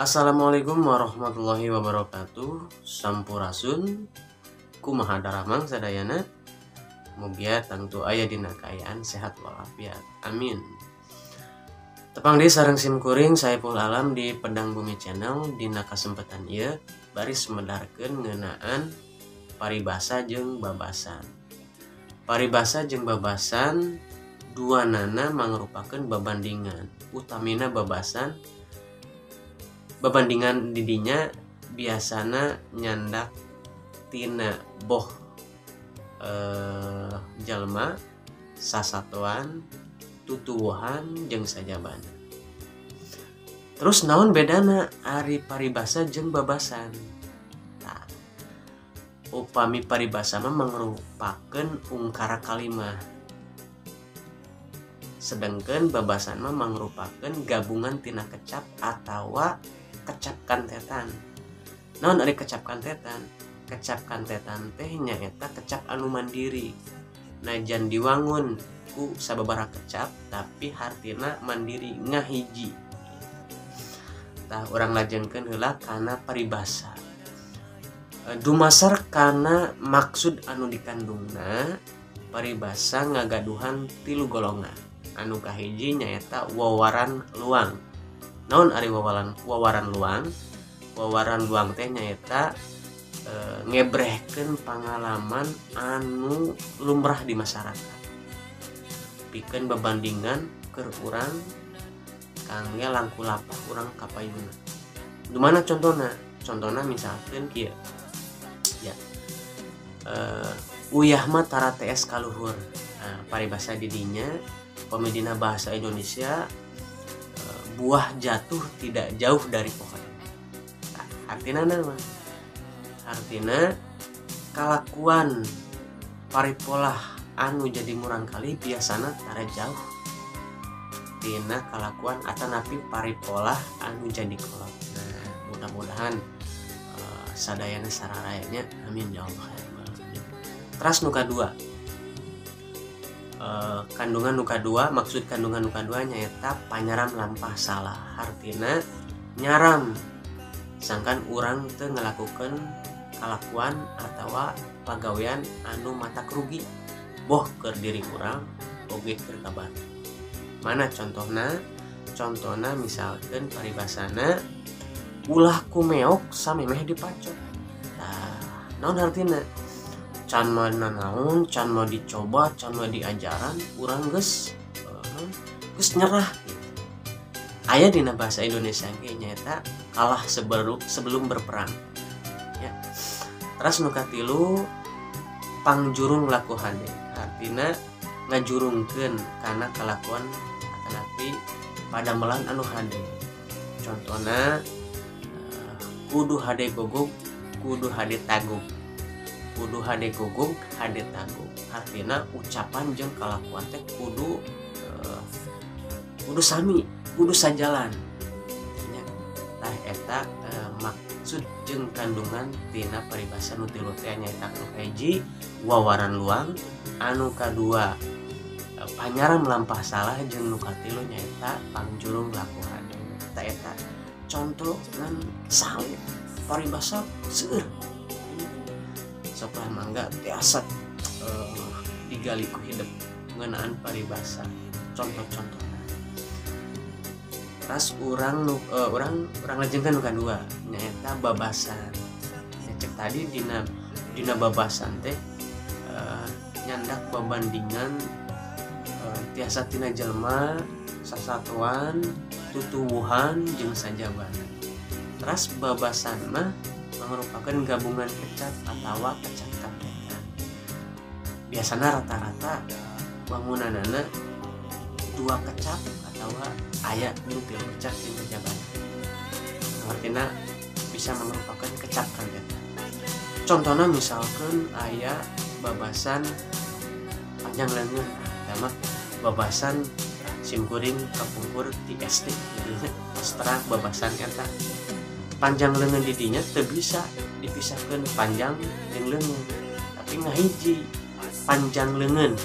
Assalamualaikum warahmatullahi wabarakatuh. Sampurasun. Kumaha daramang sadayana? Mugia tangtu aya dina kaayaan sehat walafiat. Amin. Tepang deui sareng sim kuring Saiful Alam di Pedang Bumi Channel. Dina kasempatan ieu baris medarkeun ngeunaan paribasa jeung babasan. Paribasa jeung babasan duanana mangrupakeun babandingan. Utamina babasan, babandingan didinya biasana nyandak tina boh jalma, sasatoan, tutuwuhan jeung sajabana. Terus naon bedana ari paribasa jeung babasan? Nah, upami paribasa mah mangrupakeun ungkara kalimah, sedangkan babasan mah mangrupakeun gabungan tina kecap atawa kecap kantetan. Naon ari kecap kantetan? Kecap kantetan teh nyaeta kecap anu mandiri. Najan diwangun ku sababaraha kecap tapi hartina mandiri, ngahiji. Tah, urang lajengkeun heula kana paribasa. Dumasar kana maksud anu dikandungna, paribasa ngagaduhan tilu golongan. Anu kahiji nyaeta wawaran luang. Naon ari wawaran luang? Wawaran luang teh nyaeta ngebrehkeun pangalaman anu lumrah di masyarakat, pikeun babandingan keur urang kangge langku lapah urang kapayuna. Dumana contona? Contona misalkeun kieu ya, uyah mah tara tees kaluhur. Nah, paribasa didinya pamedina bahasa Indonesia, buah jatuh tidak jauh dari pohon. Nah, artina naon? Artina kalakuan paripolah anu jadi murang kali biasana tara jauh tina kalakuan atanapi paripolah anu jadi kolot. Nah, mudah-mudahan sadayana sararayanya, amin ya Allah ya rabbal alamin. Teras nu kadua, kandungan nu kadua, maksud kandungan nu kadua nyaeta panyaram lampah salah. Artina nyaram sangkan urang teu ngalakukeun kalakuan atawa pagawean anu matak rugi boh keur diri urang oge keur ka batur. Mana contohna? Contohna misalkeun paribasana ulah kumeok samemeh dipacok. Tah, naon artina? Can mah nanaon, can mah dicoba, can mah diajaran, urang geus geus nyerah gitu. Aya dina bahasa Indonesia ge nyaeta kalah sebelum berperang. Ya. Terus nu katilu pangjurung laku hade. Artina ngajurungkeun kana kalakuan atanapi padamelan anu hade. Contona kudu hade gogog, kudu hade tagog. Kudu hade gogog, hade tagog. Artina ucapan jeung kalakuan teh kudu kudu sami, kudu sajalan. Ya. Tah eta maksud jeung kandungan tina paribasa nu tilu teh nyaeta anu kahiji wawaran luang, anu kadua panyaram lampah salah, jeung nu katilu nyaeta pangjurung laku hade. Tah eta contoh ngan saleh paribasa seueur. Sok lah mangga tiasa digali ku hidup ngeunaan paribasa contoh-contohna. Terus urang urang urang lajengkeun nu kadua nyaeta babasan. Ya, cek tadi dina dina babasan teh nyandak babandingan tiasa tina jelema, sasatuan, tutuwuhan jeung sajabana. Terus babasan mah merupakan gabungan kecap atawa kecap kantetan. Biasana rata-rata bangunanana dua kecap atawa aya nu tilu kecap jeung sajabana. Artinya bisa merupakan kecap kantetan. Contohnya misalkan aya babasan panjang leungeun, nah, mah babasan simkuring kapungkur ti SD, jadi terang babasan eta panjang leungeun didinya teu bisa dipisahkeun panjang jeung leungeun, tapi ngahiji panjang leungeun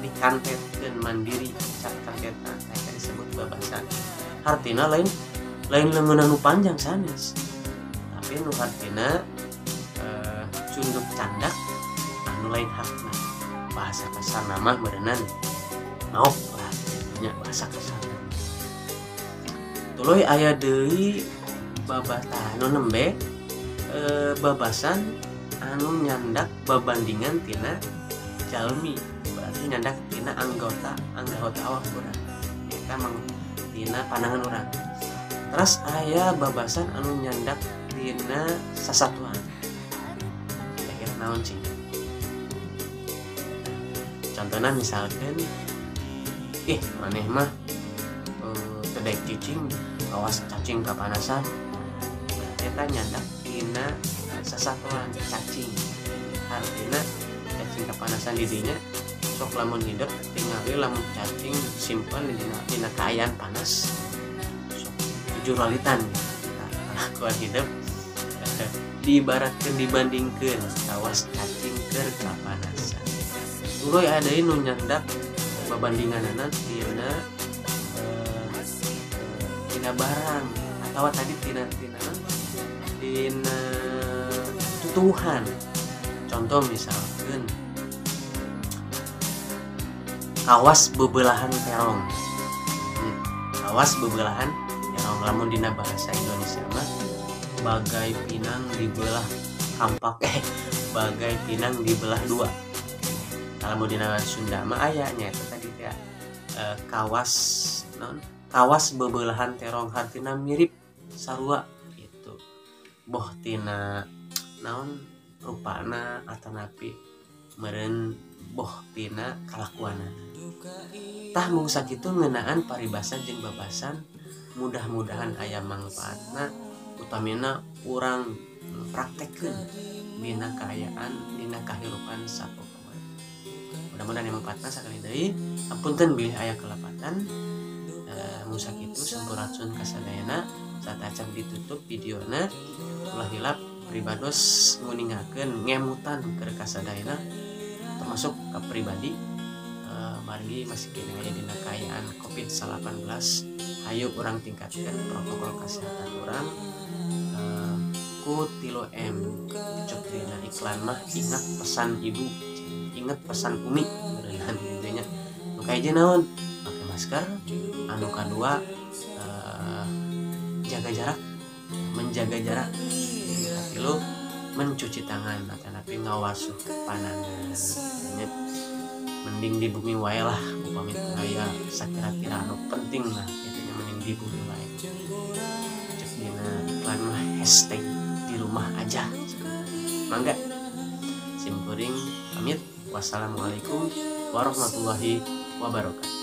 dikantetkeun mandiri kecap kantetan, eta disebut babasan. Artina lain Lain leungeunna nu panjang sanes, tapi nu hartina cunduk candak anu lain hakna. Bahasa kasarna mah meureunan maok lah nya bahasa kasarna. Tuluy aya deui babatan anu nembe babasan anu nyandak babandingan tina jalmi, berarti nyandak tina anggota awak urang, eta mang tina pandangan urang. Terus aya babasan anu nyandak tina sasatuan. Kira-kira naon sih? Contohnya misalkan maneh mah teu daek cicing, kawas cacing kapanasan. Berarti eta nyandak tina sasatuan cacing. Artinya cacing kapanasan didinya sok lamun hidup tingali lamun cacing simpen dina kaayaan panas sok juralitan kalakuan hidup diibaratkeun dibandingkeun kawas cacing keur kapanasan. Tuluy aya deui nu nyandak babandinganana tina tina barang atawa tadi tina tina tutuhan. Contoh misalkan kawas bebelahan terong. Kawas bebelahan terong lamun dina bahasa Indonesia mah bagai pinang dibelah kampak, bagai pinang dibelah dua. Kalau dina Sunda mah aya nya eta tadi teh kawas non kawas bebelahan terong hartina mirip sarua gitu. Boh tina naon rupana atanapi meureun boh tina kalakuanana. Tah mung sakitu ngeunaan paribasa jeung babasan, mudah-mudahan aya mangfaatna, utamina urang praktekkeun dina kaayaan dina kahirupan sapopoe. Mudah-mudahan aya mangfaatna. Sakali deui hapunten bilih aya kelepatan. Mung sakitu sampurasun kasadayana. Sateuacan ditutup videona, ulah hilap pribados nguningakeun ngemutan keur kasadayana termasuk ka pribadi. Margi masih kene aya dina kaayaan Covid-19, hayu urang tingkatkeun protokol kesehatan urang ku 3M. Cek dina iklan mah ingat pesan ibu, ingat pesan umi meureunnan kitu nya. Nu kahiji naon? Make masker, anu kadua jaga jarak, menjaga jarak, katilu mencuci tangan atanapi ngawasuh panangan. Mending di bumi wae lah upami aya sakira-kira anu penting lah kitu nya, mending di bumi wae. Cek dina iklan mah hashtag di rumah aja. Mangga simkuring pamit. Wassalamualaikum warahmatullahi wabarakatuh.